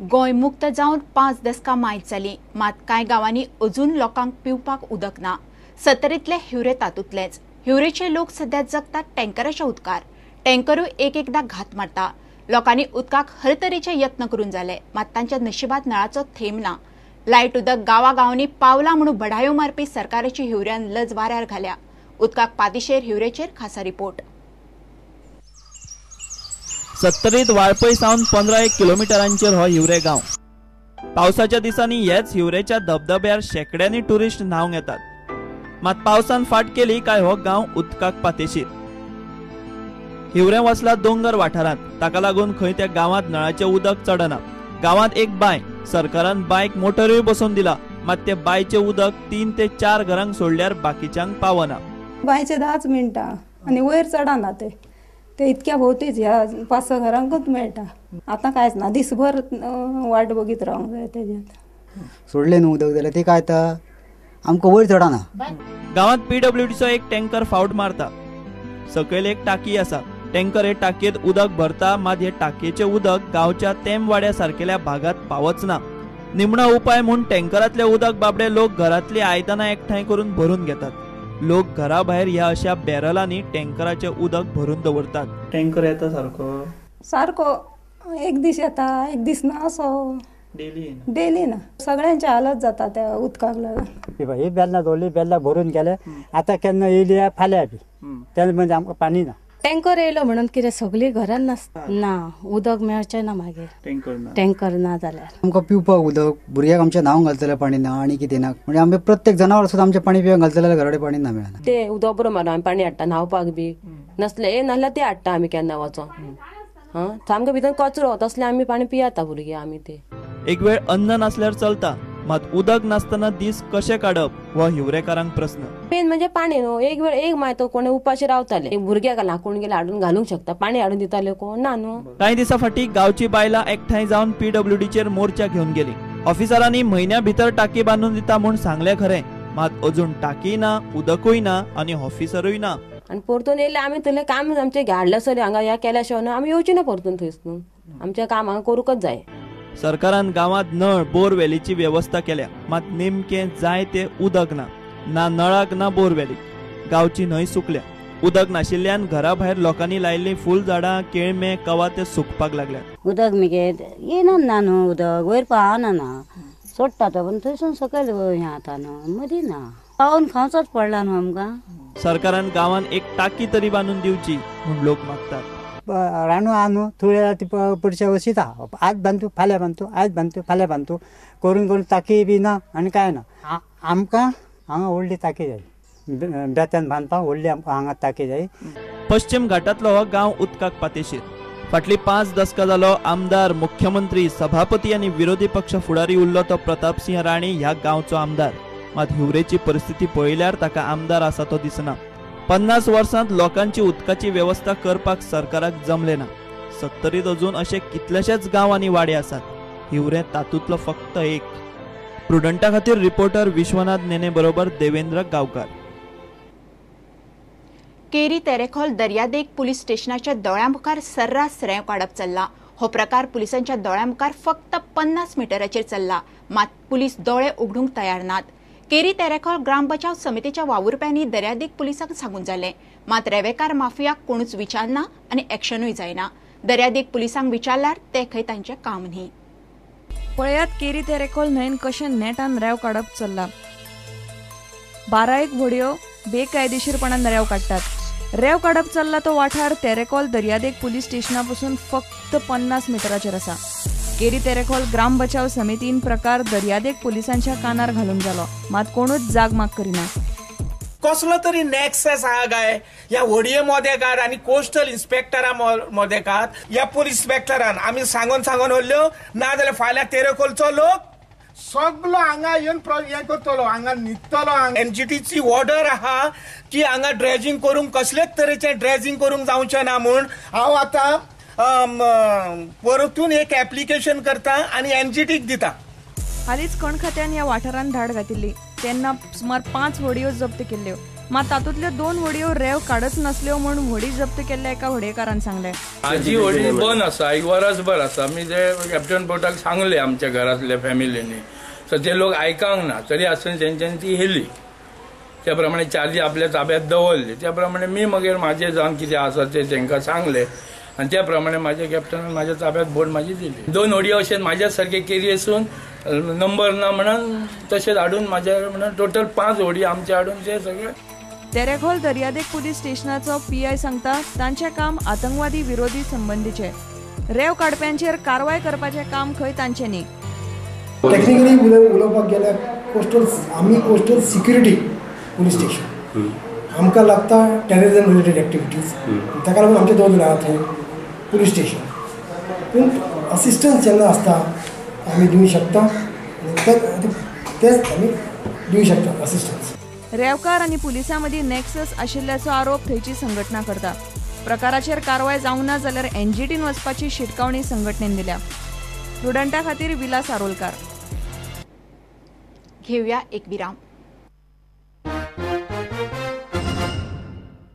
गोंय मुक्त जावन 5 दसकां मायत जाली, मात कांय गांवांनी अजून लोकांक पिवपाक उदक ना। सत्तरींतले हिवरे तातूंतलेच। हिवरेचे लोक सध्या जगतात टँकराच्या उदकार। टँकरूय एक एकदा घात मारता। लोकांनी उदकाक हर तरेचे यत्न करून जाले, मात तांच्या नशिबात नळाचो थेंब ना। लायट उदक गांवागांवांनी पावला म्हणून बढायो मारपी सरकाराची हिवऱ्यान लज वाऱ्यार घाल्या। उदकाक पादिशेर हिवरेचेर खासा रिपोर्ट। सत्तरीत वाळपय सावन 15 किलोमिटरांचेर हो हिवरे गांव। पावसाच्या दिसांनी हेच हिवरेच्या धबधब्यार शेकड्यांनी टुरिस्ट न्हावंक येतात, मात पावसान फाट केली काय हो गांव उदकाक पातेशीर। हिवरे वसला दोंगर वाठारांत, ताका लागून खंय त्या गांवांत नळाचें उदक चडना। गांवांत एक बांय, सरकारान बांयक मोटरूय बसोवन दिला, मात ते बांयचें उदक 3 ते 4 घरांक सोडल्यार बाकीच्यांक पावना। बांयचे 10 मिनटां आनी वयर चडना ते ते इतक्या भोवतीच ह्या 5-6 घरांकूच मेळटा। आतां कांयच ना, दिसभर वाट बघीत रावंक जाय। तेजें सोडलें न्हू उदक जाल्यार ते काय येता आमकां वयर चडना। गांवांत पीडब्ल्यूडीचो एक टँकर फावट मारता, सकयल एक टाकी आसा। टँकर हे टाकयेंत उदक भरता, मात हे टाकयेचें उदक गांवच्या तेमवाड्या सारकेल्या भागांत पावच ना। निमणो उपाय म्हूण टँकरांतलें उदक बाबडे लोक घरांतलीं आयदनां एकठांय करून भरून घेतात। लोक घरा भायर ह्या अशा बॅरलांनी टँकराचें उदक भरून दवरतात। टँकर येता सारको सारको एक दीस येता, एक दीस ना, असो डेली डेली ना। सगळ्यांचे हालत जाता त्या उदकाक लागून। ही बेल्लां दवरली, बेल्लां भरून गेले, आतां केन्ना येयली फाल्यां बी तेन्ना म्हणजे आमकां पाणी ना। टँकर येयलो म्हणून कितें सगळीं घरान नासता ना, उदक मेळचें ना मागीर टँकर ना जाल्यार आमकां पिवपाक उदक, भुरग्यांक आमच्या न्हावंक घालतले पाणी ना आनी कितें ना। म्हणजे आमी प्रत्येक जनावर सुद्दां आमचें पाणी पिवंक घालतले घरा कडेन पाणी ना मेळना। ते उदक बरो मारून आमी पाणी हाडटा न्हावपाक बी, नासलें नासल्यार ते हाडटा आमी केन्ना वचोन। हां, सामको भितर कचरो तसलें आमी पाणी पियाता भुरगीं आमी ते। एक वेळ अन्न नासल्यार चलता, मात उदक नासतना दीस कशे काडप हो हिवरेकारांक प्रस्न। मेन म्हणजे पाणी न्हू, एक वेळ एक माय तो कोण उपाशी रावताले, भुरग्याक कोण गेले हाडून घालूंक शकता, पाणी हाडून दिताले कोण ना न्हू। कांय दिसां फाटीं गांवची बायलां एकठांय जावन पीडब्ल्यूडीचेर मोर्चा घेवन गेली। ऑफिसरांनी म्हयन्या भितर टाकी बांदून दिता म्हूण सांगलें खरें, मात अजून टाकी ना, उदकूय ना आनी ऑफिसरूय ना। आनी परतून येयले आमी थंयलें काम आमचें हाडलें सर हांगा ह्या केल्या शिवाय न्हू आमी येवची ना परतून थंयसून, आमचें काम हांगा करूंकच जाय। सरकारान गांवांत नळ बोरवेलीची वेवस्था केल्या, मात नेमकें जाय तें उदक ना, ना नळाक ना बोरवेलीक। गांवची न्हंय सुकल्या, उदक नाशिल्ल्यान घरा भायर लोकांनी लायिल्लीं फूल झाडां, केळमे, कवाथे सुकपाक लागल्यात। उदक मगे येना ना न्हू, उदक वयर पावना ना, सोडटा तो पूण थंयसून सकयल हें जाता न्हू, मदीं ना पावून खावचोच पडला न्हू आमकां। सरकारान गांवांत एक टाकी तरी बांदून दिवची म्हूण लोक मागतात। रानू आनू थोड्या ती पडशा वशिता, आज बांदू फाल्यां बांदू, आज बांदू फाल्यां बांदू करून करून टाकी बी ना आनी कांय ना। आमकां हांगा व्हडली टाकी जाय, बेत्यान बांदपाक व्हडली आमकां हांगा टाकी जाय। पश्चिम घाटांतलो हो गांव उदकाक पातेशीर। फाटलीं 5 दसकां जालो आमदार, मुख्यमंत्री, सभापती आनी विरोधी पक्ष फुडारी उरलो तो प्रतापसिंह राणे ह्या गांवचो आमदार, मात हिवरेची परिस्थिती पळयल्यार ताका आमदार आसा तो दिसना। 50 वर्सांत लोकांची उदकाची वेवस्था करपाक सरकाराक जमलें ना। सत्तरीत अजून अशे कितलेशेच गांव आनी वाडे आसात, हिवरे तातूंतलो फक्त एक। प्रुडंटा खातीर रिपोर्टर विश्वनाथ नेने बरोबर देवेंद्र गांवकार। केरी तेरेखोल दर्यादेग पुलीस स्टेशनाच्या दोळ्यामुखार सर्रास रेंव काडप चल्ला। हो प्रकार पुलिसांच्या दोळ्यामुखार फक्त 50 मिटराचेर चल्ला, मात पुलीस दोळे उगडूंक तयार नात। केरी तेरेखोल ग्राम बचाव समितीच्या वावुरप्यांनी दर्यादेग पुलिसांक सांगून जालें, मात रेवेकार माफियाक कोणूच विचारना आनी एक्शनूय जायना। दर्यादेग पुलिसांक विचारल्यार ते खंय तांचें काम न्ही। पळयात केरी तेरेखोल न्हंयन कशें नेटान रेंव काडप चल्ला। 12 व्हडयो बेकायदेशीरपणान रेंव काडटात। रेंव काडप चल्ला तो वाठार तेरेखोल दर्यादेग पुलीस स्टेशना पसून फक्त 50 मिटराचेर आसा। केरी तेरेखोल ग्राम बचाव समितीन प्रकार दर्यादेग पुलिसांच्या कानार घालून जालो, मात कोणूच जागमाग करिना। कसलो तरी नॅक्सस आहा काय ह्या व्हडये मोदेकार आनी कोस्टल इन्स्पेक्टरा मोदेकार, ह्या पुलीस इन्स्पेक्टरान आमी सांगून सांगून व्हरल्यो, ना जाल्यार फाल्यां तेरेखोलचो लोक सगलो हांगा येवन हें करतलो, हांगा न्हिदतलो। एनजीटीची ऑर्डर आहा की हांगा ड्रेजिंग करूंक कसलेच तरेचें ड्रेजिंग करूंक जावचें ना म्हूण हांव आतां परतून एक एप्लिकेशन करता आनी एनजीटीक दिता। हालींच खण खात्यान ह्या वाठारांत धाड घातिल्ली तेन्ना सुमार 5 व्हडयो जप्त केल्ल्यो। मात तातूंतल्यो 2 होडयो रेंव काडच नासल्यो म्हूण व्हडी जप्त केल्ल्या एका होडयेकारान सांगलें. आजी व्हडी बंद आसा, एक वरसभर आसा. आमी ते कॅप्टन बोटाक सांगले आमच्या घरांतल्या फॅमिलीनी, सो ते लोक आयकांक ना, तरी आसतना तेंच्यांनी ती हेली. त्या प्रमाणे चार्जी आपल्या ताब्यात दवरली. त्या प्रमाणे मी मगेर माझे जावन कितें आसा ते तांकां सांगले आनी त्या प्रमाणे माझ्या कॅप्टनान माझ्या ताब्यात बोट माझी दिली. 2 होडयो अशें माझ्या सारखे केरी आसून नंबर ना म्हणून तशेंच हाडून माझ्या म्हणून टोटल 5 होडी आमचे हाडून ते सगळे. तेरेखोल दर्यादेग पुलीस स्टेशनाचो पीआय सांगता तांचें काम आतंकवादी विरोधी संबंदीचें. रेंव काडप्यांचेर कारवाय करपाचें काम खंय तांचें न्ही. टेक्निकली उलोवपाक गेल्यार कोस्टल आमी कोस्टल सिक्युरिटी पुलीस स्टेशन आमकां लागता टेररिजम रिलेटेड एक्टिविटीज, ताका लागून आमचें दवरलें थंय पुलीस स्टेशन. पूण असिस्टन्स जेन्ना आसता आमी दिवंक शकता आनी तेच आमी दिवंक शकता असिस्टन्स. रेंवकार आनी पुलिसां मदीं नॅक्सस आशिल्ल्याचो आरोप थंयची संघटना करता. प्रकाराचेर कारवाय जावंक ना जाल्यार एनजीटीन वचपाची शिटकावणी संघटनेन दिल्या. प्रुडंटा खातीर विलास आरोलकार. घेवया एक विराम.